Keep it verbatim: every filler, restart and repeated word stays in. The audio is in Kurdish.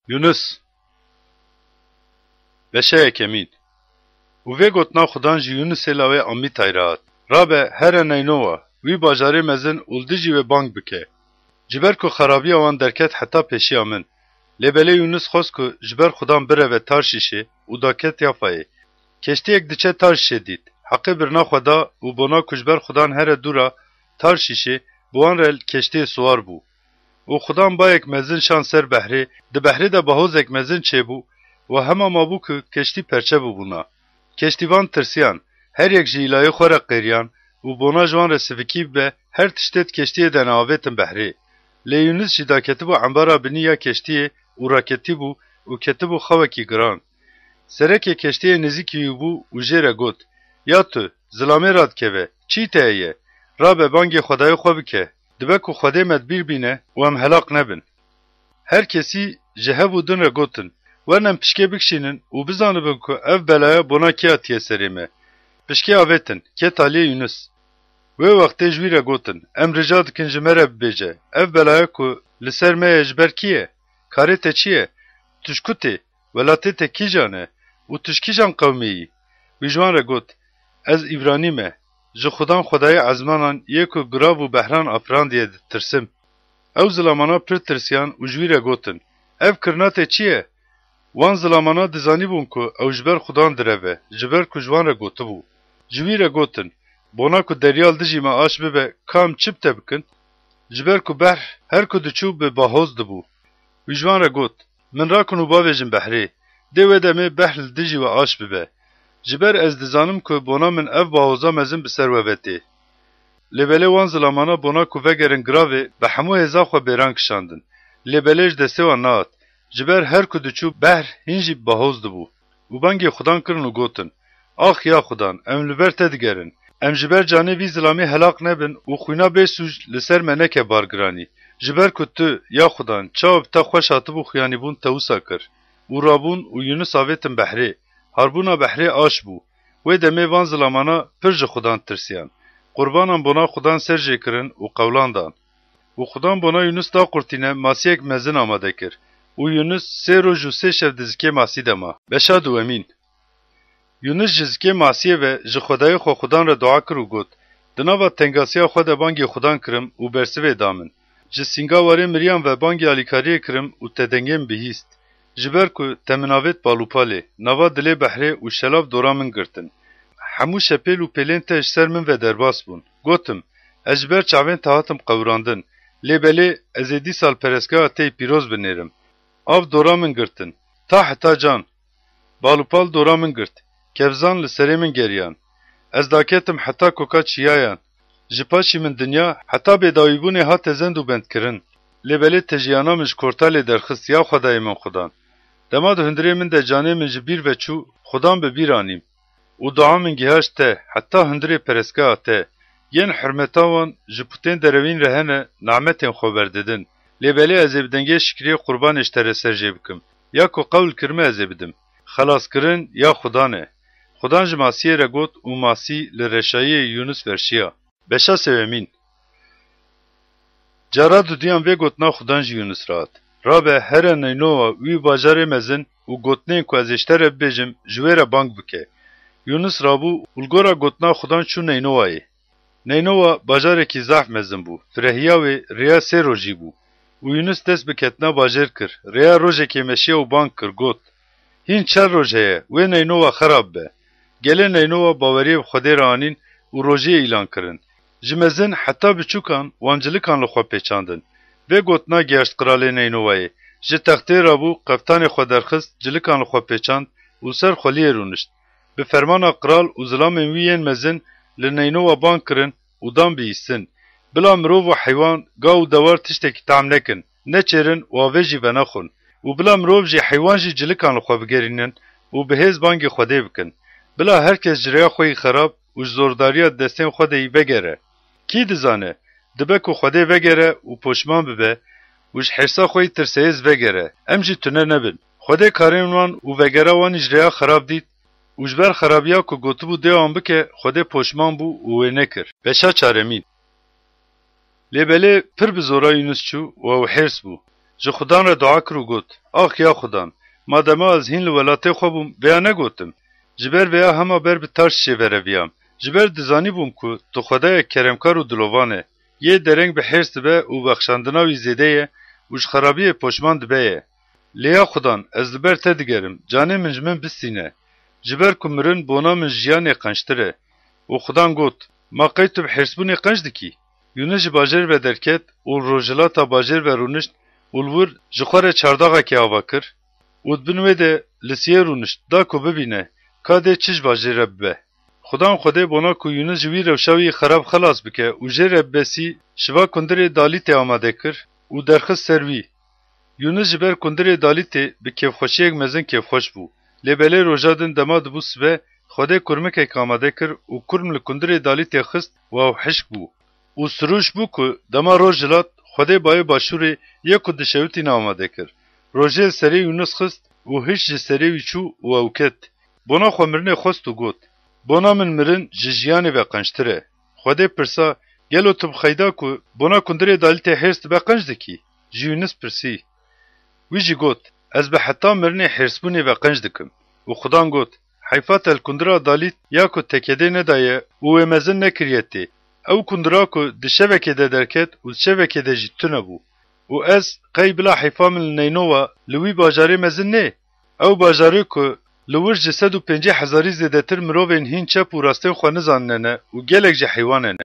Yunus. Beşa yekemîn. Û vê gotina Xudan ji Yunusê lawê Amîtay re hat: Rabe, here Neynowa, wî bajarê mezin û li dijî wê bang bike. Ji ber ku xerabiya wan derket heta pêşiya min. Lê belê Yunus xwest ku ji ber Xudan bireve Tarşîşê û daket Yafayê. Keştiyek diçe Tarşîşê dît. Heqê birina xwe da û bona ku ji ber Xudan here dûra Tarşîşê, bi wan re li keştiyê siwar bû. Û Xudan bayek mezin şan ser behrê, di behrê de bahozek mezin çêbû û hema mabû ku keştî perçe bibûna. Keştîvan tirsiyan, her yek ji îlayê xwe re qêriyan û bona ji wan re sivikî bibe, her tiştê di keştiyê de neavêtin behrê. Lê Yunus jî daketibû embara binî ya keştiyê û raketîbû û ketibû xewekî giran. Serekê keştiyê nêzîkî wî bû û jê re got: Ya tu, zilamê radikeve, çî te heye? Rabe, bangê Xwedayê xwe bike, dibe ku Xwedê me di bîr bîne û em helaq nebin. Her kesî ji hev û din re gotin: Werin em pişkê bikişînin û bizanibin ku ev belaya bona kê hatiye serê me. Pişkê avêtin, ket aliyê Yunus. Wê wextê ji wî re gotin: Em rica dikin ji me re bibêje, ev belaya ku li ser me ye ji ber kî ye? Karê te çi ye? Tu ji ku tê? Welatê te kîjan e? Û tu ji kîjan qewmê yî? Wî ji wan re got: Ez Îbranî me. Ji Xudan Xwedayê ezmanan yê ku birav û behran afirandiye ditirsim. Ew zilamana pir tirsiyan û ji wî re gotin: Ev kirina te çi ye? Wan zilamana dizanîbûn ku ew ji ber Xudan direve, ji ber ku ji wan re gotibû. Ji wî re gotin: Bona ku derya li dijî me aş bibe, ka em çi bi te bikin? Ji ber ku behr her ku diçû bi bahoz dibû. Wî ji wan re got: Min rakin û bavêjin behrê. Dê wê demê behr li dijî we aş bibe. Ji ber ez dizanim ku bona min ev bahoza mezin bi ser we ve tê. Lê belê wan zilamana bona ku vegerin giravê bi hemû hêza xwe bêran kişandin. Lê belê ji destê wan nehat. Ji ber her ku diçû behr hîn jî bahoz dibû. Û bangê Xudan kirin û gotin: Ax ya Xudan, em li ber te digerin. Em ji ber canê vî zilamê helaq nebin û xwîna bêsûc li ser me neke bargiranî. Ji ber ku tu, ya Xudan, çawa bi te xweş hatibû xuyanîbûn te wisa kir. Û rabûn û Yunus avêtin behrê. Harbûna behrê aş bû. Wê demê van zilamana pir ji Xudan tirsiyan. Qurbanan bona Xudan ser jê kirin û qewlan dan. Û Xudan bona Yunus daqurtîne masiyek mezin amade kir. Û Yunus sê roj û sê şev di zikê masî de ma. Beşa duwemîn. Yunus ji zikê masiyê ve ji Xwedayê xwe Xudan re dua kir û got: Di nava tengasiya xwe de bangê Xudan kirim û bersivê da min. Ji sînga warê miriyan ve bangê alîkariyê kirim û te dengê min bihîst. Ji ber ku te min avêt balûpalê, nava dilê behrê û şelav dora min girtin. Hemû şepêl û pêlên te ji ser min ve derbas bûn. Gotim: Ez ji ber çavên te hatim qewirandin. Lê belê ez ê dîsa li perestgeha te yî pîroz binêrim. Av dora min girtin, ta heta can. Balûpal dora min girt, kevzan li serê min geriyan. Ez daketim heta koka çiyayan. Ji paşî min dinya heta bêdawîbûnê hate zend û bendkirin. Lê belê te jiyana min ji kortalê derxist, ya Xwedayê min Xudan. Dema di hundirê min de canê min ji bîr ve çû, Xudan bi bîr anîm. Û dua min gihaşt te, heta hundirê perestgeha te. Yên hurmeta wan ji putên derewîn re hene, nametên xwe berdidin. Lê belê ez ê bi dengê şikriyê qurbanê ji te re ser jê bikim. Ya ku qewl kirime ez ê bidim. Xelaskirin ya Xudan e. Xudan ji masiyê re got û masî li reşayiyê Yunus verşiya. Beşa sêwemîn. Cara dudiyan vê gotina Xudan ji Yunus re hat: Rabe, here Neynowa, wî bajarê mezin û gotinên ku ez ê ji te re bibêjim, ji wê re bang bike. Yunus rabû û li gora gotina Xudan çû Neynowayê. Neynowa bajarekî zehf mezin bû, firehiya wê rêya sê rojî bû. Û Yunus dest bi ketina bajêr kir, rêya rojekê meşiya û bang kir, got: Hîn çar roj heye, wê Neynowa xerab be. Gelê Neynowa baweriyê bi Xwedê re anîn û rojiyê îlan kirin. Ji mezin heta biçûkan wan cilikan li xwe pêçandin. Vê gotina gihaşt qiralê Neynowayê. Ji textê rabû, qeftanê xwe derxist, cilikan li xwe pêçand û li ser xweliyê rûnişt. Bi fermana qiral û zilamên wî yên mezin li Neynowa bang kirin û dan bihîstin: Bila mirov û heywan, gav û dewar tiştekî tehm nekin, neçêrin û avê jî venexwin. Û bila mirov jî heywan jî cilikan li xwe bigerînin û bi hêz bangê Xwedê bikin. Bila her kes ji rêya xwe yî xerab û ji zordariya destên xwe de yî vegere. Kî dizane, dibe ku Xwedê vegere û poşman bibe û ji hêrsa xwe yî tirseyêz vegere, em jî tune nebin. Xwedê karên wan û vegera wan jî ji rêya xerab dît û ji ber xerabiya ku gotibû dê wan bike, Xwedê poşman bû û wê nekir. Beşa çaremîn. Lê belê pir bi zora Yunus çû û ew hêrs bû. Ji Xudan re dua kir û got, Ax ya Xudan, madema ez hîn li welatê xwe bûm, vêya negotim. Ji ber vêya hema ber bi Tarşîşê vereviyam. Ji ber dizanîbûm ku tu Xwedayek keremkar û dilovan e. Yê dereng bi hêrs dibe û bexşandina wî zêde ye û ji xerabiyê poşman dibe ye. Lê ya Xudan, ez li ber te digerim, canê min ji min bistîne. Ji ber ku mirin bona min ji jiyanê qençtir e. Û Xudan got, Ma qey tu bi hêrsbûnê qenc dikî? Yûnis ji bajêr ve derket û li rojhilata bajêr ve rûnişt û li wir ji xwe re çardaxekê ava kir û di bin wê de li siyê rûnişt, da ku bibîne, ka dê çi ji bajêr re bibe. Xudan Xwedê bona ku Yûnis ji wî rewşa wî xerab xelas bike û jê re bibe sî, şiva kundirê Dalîtê amade kir û derxist ser wî. Yûnis ji ber kundirê Dalîtê bi kêfxweşiyek mezin kêfxweş bû. Lê belê roja din dema dibû sibe, Xwedê kurmikek amade kir û kurm li kundirê Dalîtê xist û ew hişk bû. Û sirûş bû ku dema roj hilat, Xwedê bayê başûrê yê ku dişewitîne amade kir. Rojê li serê Yûnis xist û hişk ji serê wî çû û ew ket. Bona xwe mirinê xwest û got, Bona min mirin ji jiyanê ve qençtir e. Xwedê pirsa, Gelo tu bi qeyda ku bona kundirê Dalîtê hêrs dibe qenc dikî? Ji Yûnis pirsî. Wî jî got, Ez bi heta mirinê hêrsbûnê ve qenc dikim. Û Xudan got, Heyfa te li kundira Dalît ya ku te kedê nedaye û wê mezin nekiriye tê. Ew kundira ku di şevekê de derket û di şevekê de jî tune bû. Û ez qey bila heyfa min li Neynowa, li wî bajarê mezin nê? Ew bajarê ku li wir ji sed û pêncî hezarî zêdetir mirovên hîn çep û rastên xwe nizanine ne û gelek jî heywane ne.